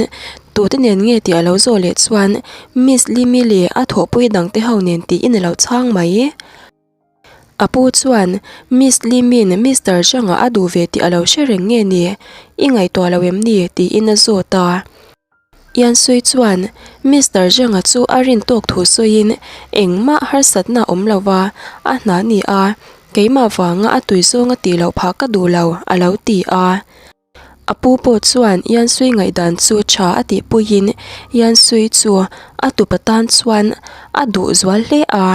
tute nen nge tih a lo zawh leh chuan Miss Limi leh a thawhpui dangte ho nen tiin a lo chhang mai. A pu chuan, Miss Limin Mister Zhang-a a duh ve tih a lo hre reng nge ni? I ngaihtuah lo em ni? tiin a zawt a. Yansui chuan, Mister Zhang-a chu a rin tawk thu sawiin engmah harsatna a awm lo va, a hna ni a, keimah vanga a tui zawnga tih loh phah ka duh lo, a lo ti a. A pu pawh chuan Yansui ngaihdan chu tha a tih puiin Yansui chu a tupa tan chuan a duh zual hle a.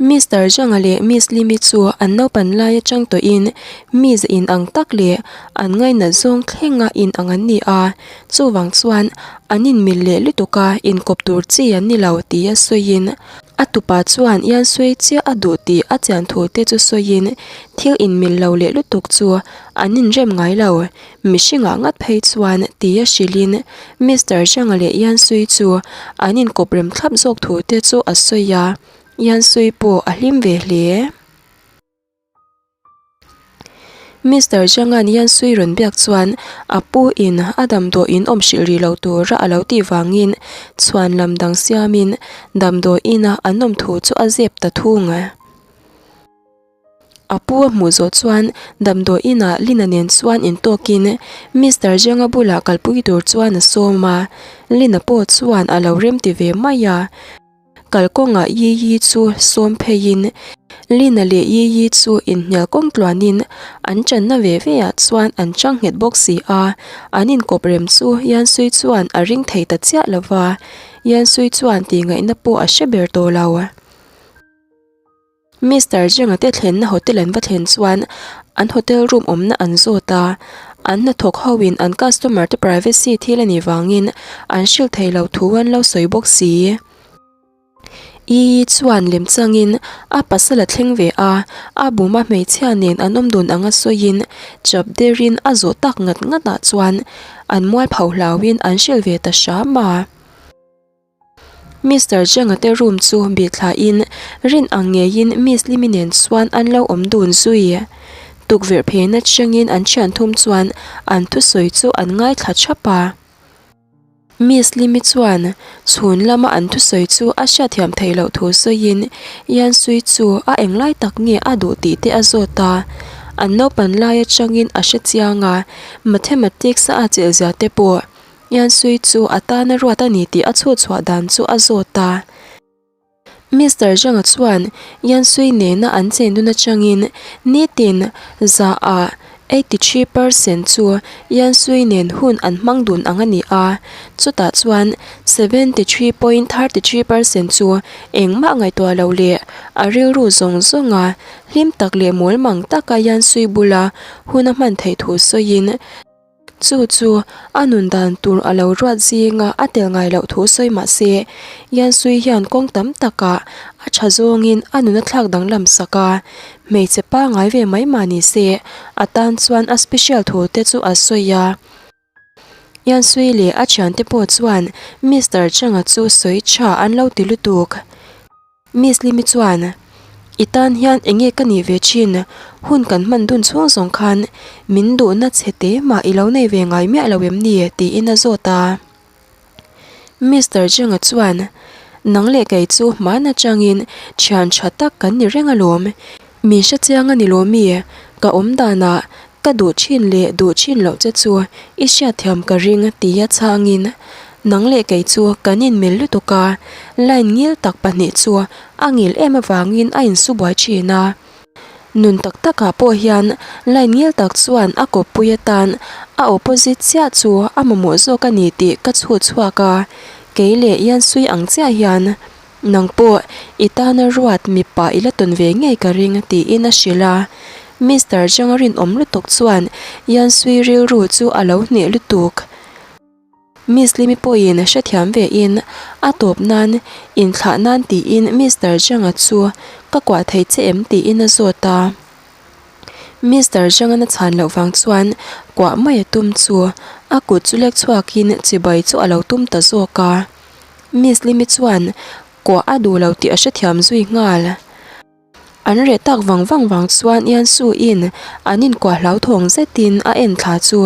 Mister Zhang-a leh Miss Lim-i chu an naupan lai atang tawhin mize inang tak leh an ngainat zawng thlenga inang an ni a, chuvang chuan an inmil leh lutuk a, inkawp tur chi an ni lo tia sawiin a tupa chuan ian sawi chiah a duh tih a chian thu te chu sawiin thil inmil lo leh lutuk chu an inrem ngai lo. Mihringah ngat phei chuan tia hrilhin Mister Zhang-a leh Yan Sui chu an inkawp rem thlap zawk thu te chu a sawi a, Yan Sui pawh a hlim ve hle. Mister Zhang-a'n Yan Sui rawn biak chuan a pu in a damdawiin awm hrilh rih lo tura a lo tih vangin chhuan lam dang siamin damdawiina an awm thu chu a zep ta thung. A pu a hmuh zawh chuan damdawi inah Lina nen chuan intawkin Mister Zhang-a bulah kalpui tur chuan a sawm a, Lina pawh chuan a lo remti ve mai a. Kalkawngah Yi Yi chu sawm pheiin Lina leh Yi Yi chu inhnial kawng tluanin an channa ve ve ah chuan an chang nghet bawk si a, an inkawp rem chu Yan Sui chuan a ring thei ta chiah lo va, Yan Sui chuan tihngaihna pawh a hre ber tawh lo. Mister Zhang-a te thlenna hotel an va thlen chuan an hotel room awmna an zawt a, an hnathawk ho in an customer te privacy thil a nih vangin an hrilh thei lo thu an lo sawi bawk si. Ii chuan lem changin a pasal a thleng ve a, a buma hmeichhia nen an awm dun anga sawiin chap derin a zawh tak ngat ngat ah chuan an mualpho hlauhin an hrilh ve ta hram a. Mister Zhang-a te room chu bih thlain rin ang ngeiin Miss Limi nen chuan an lo awm dun zui. Tukverh phen atangin an thian thum chuan an thusawi chu an ngaithla thap a. Miss Limi chuan chhun lama an thusawi chu a hriatthiam theih loh thu sawiin Yan Sui chu a englai tak nge a duh tih te a zawt a. An naupan lai atangin a hrechiang a, Mathematics a atchilh zia te pawh Yansui chu a tana ruat a ni tih a chhut chhuah dan chu a zawt a. Mister Zhang-a chuan Yansui nena an chen dun atangin nitin zaah 83% chu Yansui nen hun an hmang dun ang a ni a, chutah chuan 73.33% chu engmah ngaihtuah loh leh a rilru zawng zawnga hlim tak leh mawlmang taka Yansui bula hun a hman theih thu sawiin Chu chu a nun dan tur a lo ruat zinga a tel ngai loh thu sawi mah se, Yansui hian kawng tam takah a tha zawngin a nun a thlak danglam sak a, hmeichhe pangngai ve mai mah ni se, a tan chuan a special thu te chu a sawi a. Yansui leh a thiante pawh chuan Mister Changa chu sawi tha an lo ti lutuk. Miss Limi chuan, I tan hian enge ka nih ve thin, hun kan hman dun chhung zawng khan min duhna chhe te mah i lo nei ve ngai miah lo em ni? tiin a zawt a. Mister Zhang-a chuan, Nang leh kei chu hman atangin thian tha tak kan ni reng alawm, min hre chiang a ni lawm mi? Ka awm danah Ka duh thin leh duh thin loh che chu i hriatthiam ka ring tia chhangin nang leh kei chu kan inmil lutuk a, line ngil tak pahnih chu a ngil em avangin a insu buai thin a. Nun tak takah pawh hian line ngil tak chuan a kawppui atan a opposite chiah chu a mamawh zawk a ni tih ka chhut chhuak a, kei leh Yansui ang chiah hian Nang pawh i tana ruat mipa i la tawn ve ngei ka ring tiin a hrilh a. Mister Zhang rinawm lutuk chuan Yansui rilru chu a lo hneh lutuk. Miss Limi pawhin hrethiam ve in a tawp nan inthlah nan tiin Mister Zhang-a chu ka kuah thei che em tiin a zawt a. Mister Zhang-an a chhan loh vang chuan kuah mai a tum chu a kut chu lek chhuakin chibai chu a lo tum ta zawk a. Miss Limi chuan kuah a duh lo tih a hrethiam zui nghal. An reh tak vang vang vang chuan Iansu in an inkuah hlauthawng zetin a en thla chu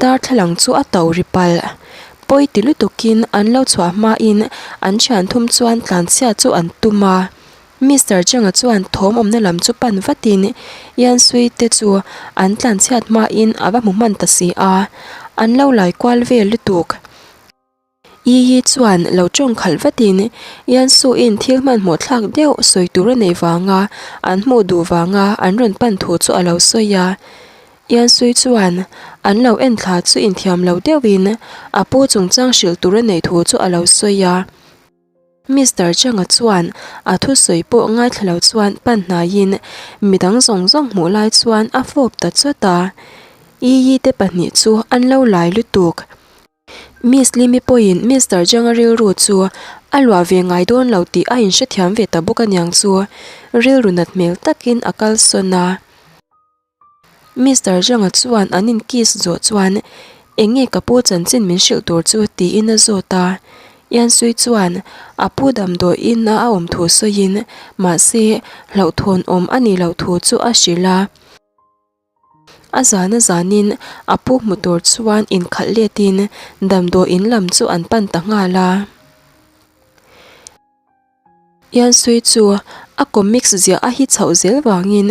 darthlalang chu a to ri palh. Pawi ti lutukin an lo chhuah hmain an thian thum chuan tlanchhia chu an tum a. Mister Changa chuan thawm awmna lam chu pan vatin Iansui te chu an tlanchhiat hmain a va hmu hman ta si a, an lo lai kual vel lutuk. Yi chuan lo tawng khalh vatin Yansu-in thil hmanhmawh thlak deuh sawi tur a neih vanga an hmuh duh vanga an rawn pan thu chu a lo sawi a. Yansui chuan an lo en thla chu inthiam lo deuhin a pu chungchang hrilh tur a neih thu chu a lo sawi a. Mister Changa chuan a thusawi pawh ngaithla lo chuan pan hnaiin midang zawng zawng hmuh lai chuan a fawp ta chawt a. Iyi te pahnih chu an lo lai lutuk. Miss Limi pawhin Mister Changa rilru chu a luah ve ngai dawn lo tih a inhrethiam ve ta bawk aniang chu rilru nat hmel takin a kalsawn a. Mister Zhang-a chuan an in kiss zawh chuan eng nge ka pu chanchin min hrilh tur chu tiin a zawt a. Yansui chuan a pu damdawiin a a awm thu sawiin mahse hlauhthawn awm a nih loh thu chu a hrilh a. A zan a zanin a pu hmu tur chuan inkhalh letin damdawiin lam chu an pan ta nghal a. Yansui chu a comics ziah a hi chhoh zel vangin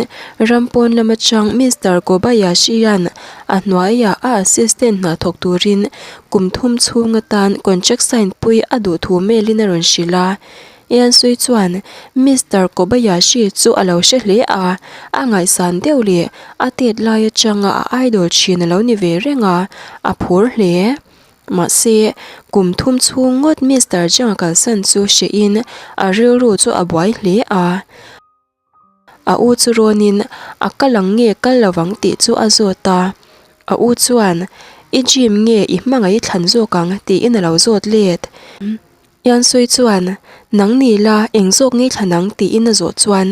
ram pawn lam atang Mister Kobayashi-a'n a hnuaiah a assistant hna thawk turin kum thum chhung atan contract sign pui a duh thu mail-in a rawn hrilh a. Yansui chuan Mister Kobayashi chu a lo hre hle a, a ngaihsan deuh leh a tet lai atanga a idol thin a lo ni ve reng a, a phur hle. Mahse, kum thum chhung ngawt Mister Zhang kalsan chu hrehin a rilru chu a buai hle a. A u chu rawnin a kal ang nge kal lovang tih chu a zawt a. A u chuan, I gym nge i hmangaih thlan zawk ang tiin a lo zawt let. Yansui chuan, Nang ni la, eng zawk nge i thlan ang tiin a zawh chuan,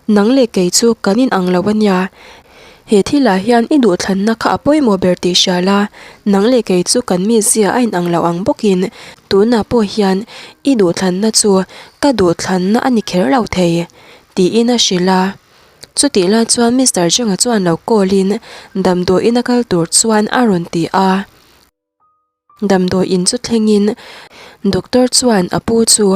Nang leh kei chu kan in ang lo a nia. He thilah hian i duhthlanna kha a pawimawh ber tih hria la, nang leh kei chu kan mizia a in ang lo ang bawkin tunah pawh hian i duhthlanna chu ka duhthlanna a ni kher lo thei, tiin a hrilh a. Chutih lai chuan Mister Zhang-a chuan lo call in damdawiin a kal tur chuan a rawn ti a. Damdawi in chu thlengin doctor chuan a pu chu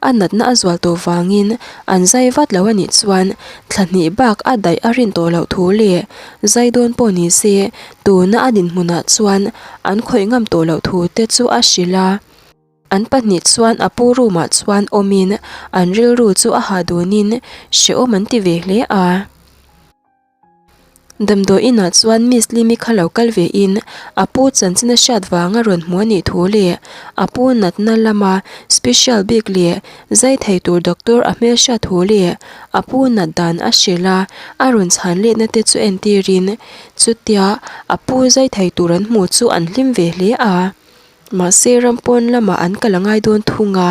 a natna a zual tawh vangin an zai vat lo a nih chuan thla hnih bak a daih a rin tawh loh thu leh zai dawn pawh ni se tuna a dinhmunah chuan an khawih ngam tawh loh thu te chu a hrilh a. An pahnih chuan a pu room ah chuan awmin an rilru chu a hah dunin hrehawm an ti ve hle a. Damdawi inah chuan Miss Limi kha lo kal ve in a pu chanchin a hriat vanga rawn hmu a nih thu leh a pu natna lama special bik leh zai thei tur doctor a hmelhriat thu leh a pu nat dan a hrilh a, a rawn chhan letna te chu entirin chutia a pu zai thei tur an hmuh chu an hlim ve hle a. Mahse ram pawn lamah an kal a ngai dawn thung a,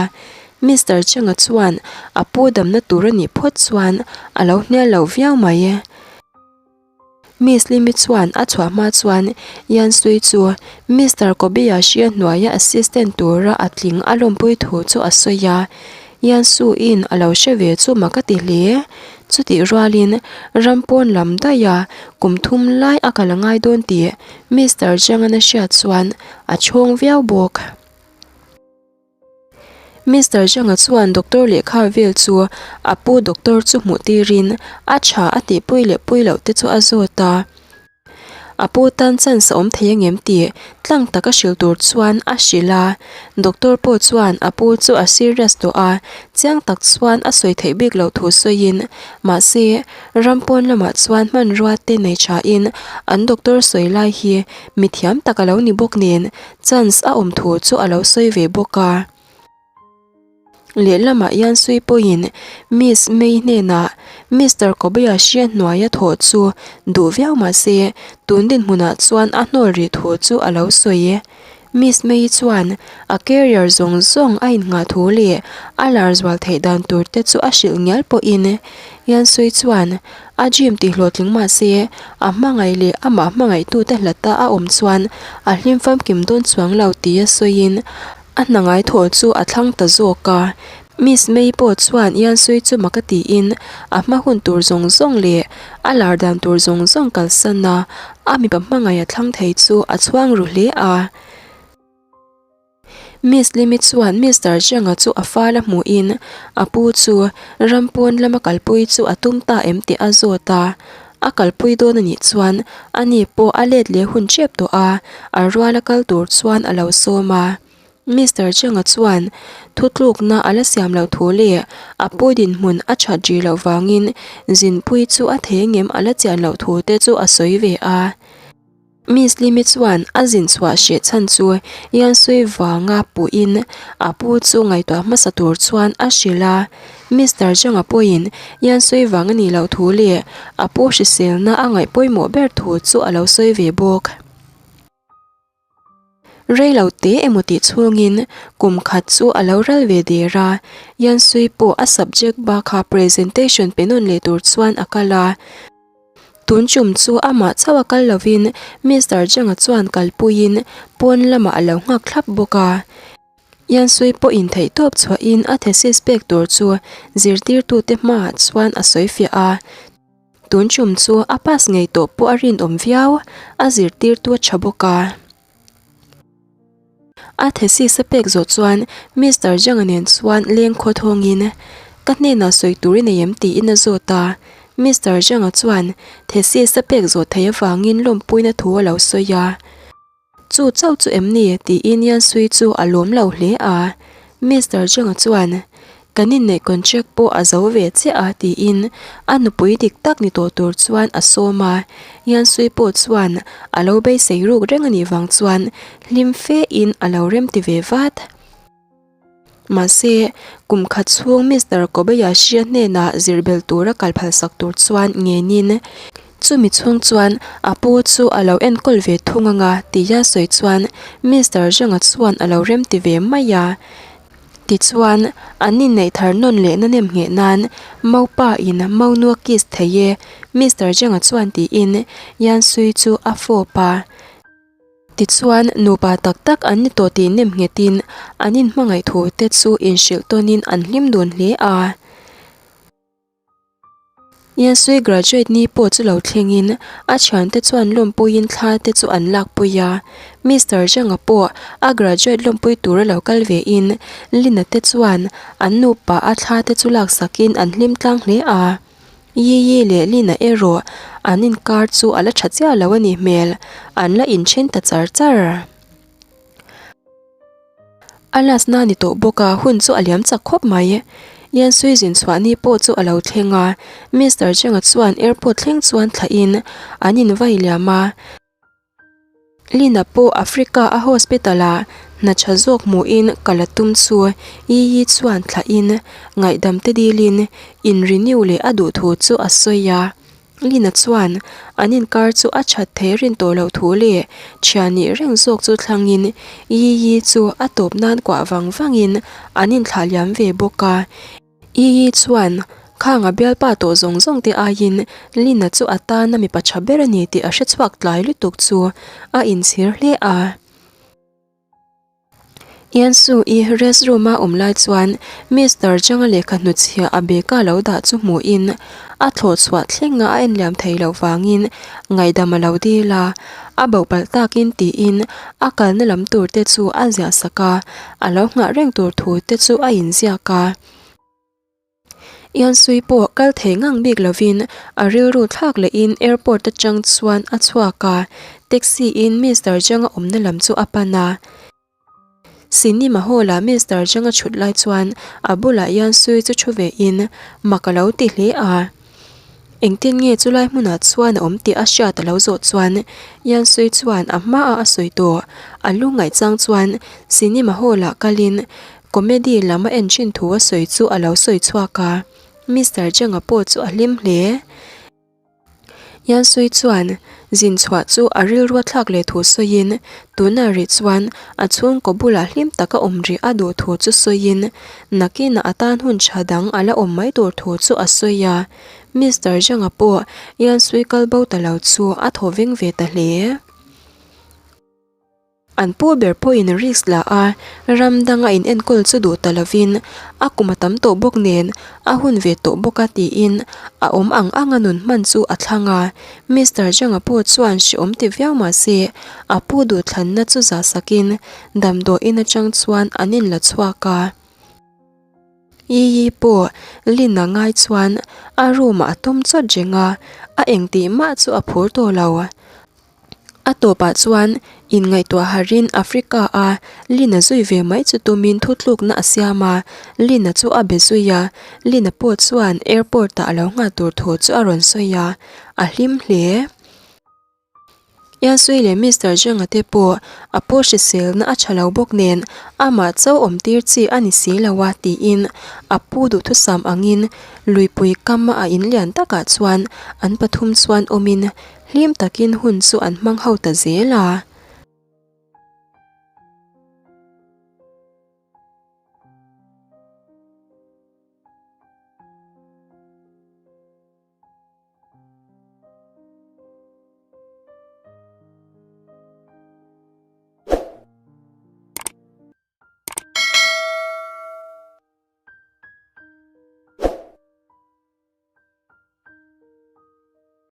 Mister Changa chuan a pu damna tur a nih phawt chuan a lo hnial lo viau mai. Miss Limi chuan a chhuah hma chuan Yansui chu Mister Kobayashi-a hnuaia assistant tura a tling a lawmpui thu chu a sawi a, Yansu-in a lo hre ve chu mak a ti hle. Chutih rualin ram pawn lam daiha kum thum lai a kal a ngai dawn tih Mister Zhang-an a hriat chuan a chhawng viau bawk. Mister Zhang-a chuan doctor lehkha vel chu a pu doctor chu hmuh tirin a tha a tihpui leh pui loh te chu a zawt a. A pu tan chance a awm thei angem tih tlang taka hrilh tur chuan a hrilh a, doctor pawh chuan a pu chu a serious tawh a, chiang tak chuan a sawi theih bik loh thu sawiin mahse ram pawn lamah chuan hmanrua te nei thain an doctor sawi lai hi mithiam tak a lo ni bawk nen chance a awm thu chu a lo sawi ve bawk a. Lehlamah hian Sui pawhin Miss May hnenah Mister Kobayashi-a hnuaia thawh chu duh viau mah se, tun dinhmunah chuan a hnawl rih thu chu a lo sawi. Miss May chuan a career zawng zawng a innghah thu leh a lar zual theih dan tur te chu a hrilh ngial pawhin Yan Sui chuan a dream tih hlawhtling mah se, a hmangaih leh amah hmangaihtute hlata a awm chuan a hlim famkim dawn chuang lo tia sawiin A hna ngaithawh chu a thlang ta zawk a, Miss May pawh chuan Ian Sui chu mak a tiin a hma hun tur zawng zawng leh a lar dan tur zawng zawng kalsan a, a mipa hmangaih a thlang thei chu a chhuang ru hle a. Miss Limi chuan Mister Zhang-a chu a fal a hmuhin a pu chu ram pawn lama kalpui chu a tum ta em tih a zawt a, a kalpui dawn a nih chuan ani pawh a let leh hun tep tawh a, a ruala kal tur chuan a lo sawm a. Mister Changa chuan thutlukna a la siam loh thu leh a pu dinhmun a that rih loh vangin zinpui chu a thei ngem a la chian loh thu te chu a sawi ve a. Miss Limi chuan a zin chhuah hreh chhan chu Yansui vanga puhin a pu chu ngaihtuah hmasa tur chuan a hrilh a. Mister Zhang-a pawhin Yansui vang a nih loh thu leh a pu hriselna a ngaih pawimawh ber thu chu a lo sawi ve bawk. Rei lo te emaw tih chhungin kum khat chu a lo ral ve der a, Yansui pawh a subject bakha presentation pe nawn leh tur chuan a kal a. Tun chum chu amah chauh a kal lovin Mister Zhang-a chuan kalpuiin pawn lamah a lo nghak thlap bawk a. Yansui pawhin theihtawp chhuahin a thesis pek tur chu zirtirtute hmaah chuan a sawi fiah a. Tun chum chu a pass ngei tawh pawh a rinawm viau, a zirtirtu a tha bawk a. A thesis a pek zawh chuan Mister Zhang-a nen chuan leng khaw thawngin ka hnenah sawi tur i nei em tiin a zawt a. Mister Zhang-a chuan thesis a pek zawh theih avangin lawmpuina thu a lo sawi a. Chu chauh chu em ni? tiin Yansui chu a lawm lo hle a. Mister Zhang-a chuan, Kan inneih contract pawh a zo ve chiah a tiin a nupui dik tak ni tawh tur chuan a sawm a. Yansui pawh chuan a lo beisei ruk reng a nih vang chuan hlim fe in a lo remti ve vat. Mahse, kum khat chhung Mister Kobayashi-a hnenah zir bel tura kal phalsak tur chuan ngenin, chumi chhung chuan a pu chu a lo enkawl ve thung anga tia sawi chuan Mister Zhang-a chuan a lo remti ve mai a. Tichuan, an inneih thar nawn lehna nem ngheh nan Maupa in Maunua kiss thei e, Mister Zhang-a chuan tiin Yansui chu a fawp a. Tichuan, nupa tak tak an ni tawh tih nem nghetin an inhmangaih thu te chu inhrilh tawnin an hlim dun hle a. Yasui graduate ni pawh chu lo thlengin a thiante chuan lawmpuiin thla te chu an lakpui a. Mister Zhang-a pawh a graduate lawmpui tura lo kal vein Lina te chuan an nupa a thla te chu laksakin an hlim tlang hle a. Yiyi leh Lina erawh an inkar chu a la tha chiah lo a nih hmel, an la inthen ta char char. A last na ni tawh bawk a, hun chu a liam chak khawp mai. Yansui zin chhuah ni pawh chu a lo thleng a, Mister Zhang-a chuan airport thleng chuan thlahin an invai liam a. Lina pawh Africa a hospital ah hna tha zawk hmuhin kal a tum chu Yiyi chuan thlahin ngaihdam te dilin in renew leh a duh thu chu a sawi a. Lina chuan an inkar chu a that thei rin tawh loh thu leh thian nih reng zawk chu thlangin Yiyi chu a tawp nan kuah vang vangin an inthlah liam ve bawk a. Ii chuan, Khang a bialpa tawh zawng zawng te aiin Lina chu a tana mipa tha ber a ni tih a hre chhuak tlai lutuk chu a inchhir hle a. Iansu i rest room a awm lai chuan Mister Zhang-a lehkha hnutchhiah a bag-a lo dah chu hmuhin a thlawh chhuah thlenga a enliam thei loh vangin ngaihdam a lo dil a, a bo palh takin tiin a kalna lam tur te chu a ziah sak a, a lo nghah reng tur thu te chu a inziak a. Iansui pawh kal thei ngang bik lovin a rilru thlak lehin airport atang chuan a chhuak a, taxi in Mister Zhang-a awmna lam chu a pan a. Cinema hall ah Mister Zhang-a thut lai chuan a bulah Iansui chu thu ve in mak a lo ti hle a. Engtin nge chulai hmunah chuan a awm tih a hriat a lo zawh chuan Yansui chuan a hmaah a sawi tawh. A lu ngaihchang chuan cinema hall ah kalin comedy lam a en thin thu a sawi chu a lo sawi chhuak a, Mister Zhang-a pawh chu a hlim hle. Yansui chuan zin chhuah chu a rilru a thlak leh thu sawiin tunah rih chuan a chhungkaw bulah hlim taka awm rih a duh thu chu sawiin nakinah a tan hun tha dang a la awm mai tur thu chu a sawi a. Mister Zhang-a pawh Yansui kal bo ta lo chu a thaw veng ve ta hle. An pu ber pawhin risk la a, ram danga in enkawl chu duh ta lovin a kum a tam tawh bawk nen a hun ve tawh bawk a tiin a awm ang anga nun hman chu a thlang a. Mister Zhang-a pawh chuan hrehawm ti viau mah se a pu duhthlanna chu zah sakin damdawiin atang chuan an inla chhuak a. Yiyi pawh Lin-a ngai chuan a room-ah a tawm chawt reng a, a engtih mah chu a phur tawh lo. A tawpah chuan inngaihtuah harin Africa a Lina zui ve mai chu tumin thutlukna a siam a, Lina chu a be zui a, Lina pawh chuan airport ah a lo nghah tur thu chu a rawn sawi a, a hlim hle. Yasui leh Mister Zhang-a te pawh a pu hriselna a tha lo bawk nen amah chauh awm tir chi a ni si lo a tiin a pu duhthusam angin luipui kam a in lian takah chuan an pathum chuan awmin hlim takin hun chu an hmang ho ta zel a.